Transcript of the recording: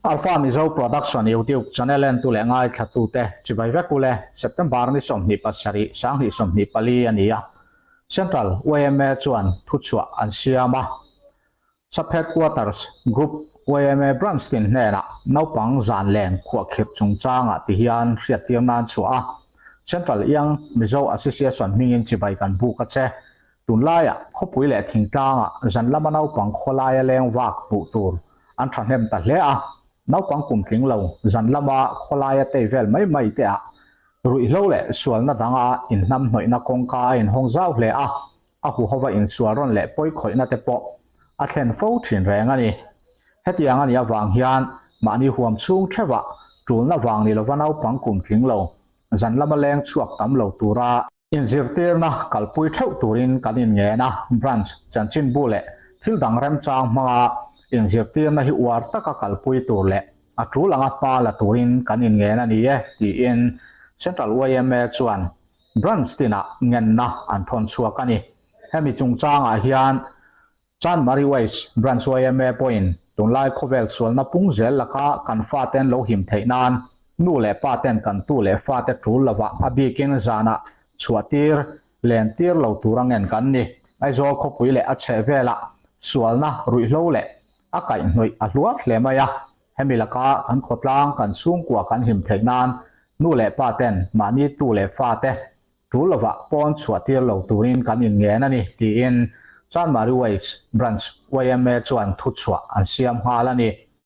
Alpha Mizo Production YouTube channel entu leh ngaithlatute chibai vek ule September ni 27 2024 a ni a. Central yma chuan thuchhuah an siam a. Sub Headquarters Group yma Branch tin hnenah naupang zan len khuahkhirh chungchangah ti hian hriattir nan chhuah a. Central Young Mizo Association hmingin chibai kan buk a che. Tunlaiah khawpui leh thingtlangah zan lama naupang khawlaia leng vak hmuh tur an thahnem ta hle a. Naupang kum tling lo zan lama khawlaia tei vel mai mai te ah ruihhlo leh sualna danga inhnamhnawihna kawngka a inhawng zau hle a. A huhova insual rawn leh pawi khawihna te pawh a thlen fo thin reng a ni. Hetiang a nih avang hian mahni huam chhung theuhah tulna vang ni lova naupang kum tling lo, zan lama leng chhuak tam lo tura inzirtirna kalpui theuh turin kan inngen a, branch chanchinbu leh thil dang remchang hmanga inzirtirna hi uar taka kalpui tur leh a tul anga hma la turin kan inngen a ni e, tiin Central yma chuan Branch tinah ngenna an thawn chhuak a ni. Hemi chungchangah hian Chanmari West Branch yma pawhin tunlai khawvel sualna pung zel laka kan faten lo him theih nan nu leh pa ten kan tu leh fate tul lovah a bikin zanah chhuahtir len tir lo tura ngen kan ni. Aizawl khawpui leh a chheh velah sualna ruihhlo leh a kaihhnawih a hluar hle mai a. Hemi laka kan khawtlang kan chhungkua kan him theih nan nu leh pa ten mahni tu leh fa te tul lovah pawn chhuah tir lo turin kan inngen a ni, tiin Chanmari West Branch yma chuan thuchhuah an siam nghal a ni.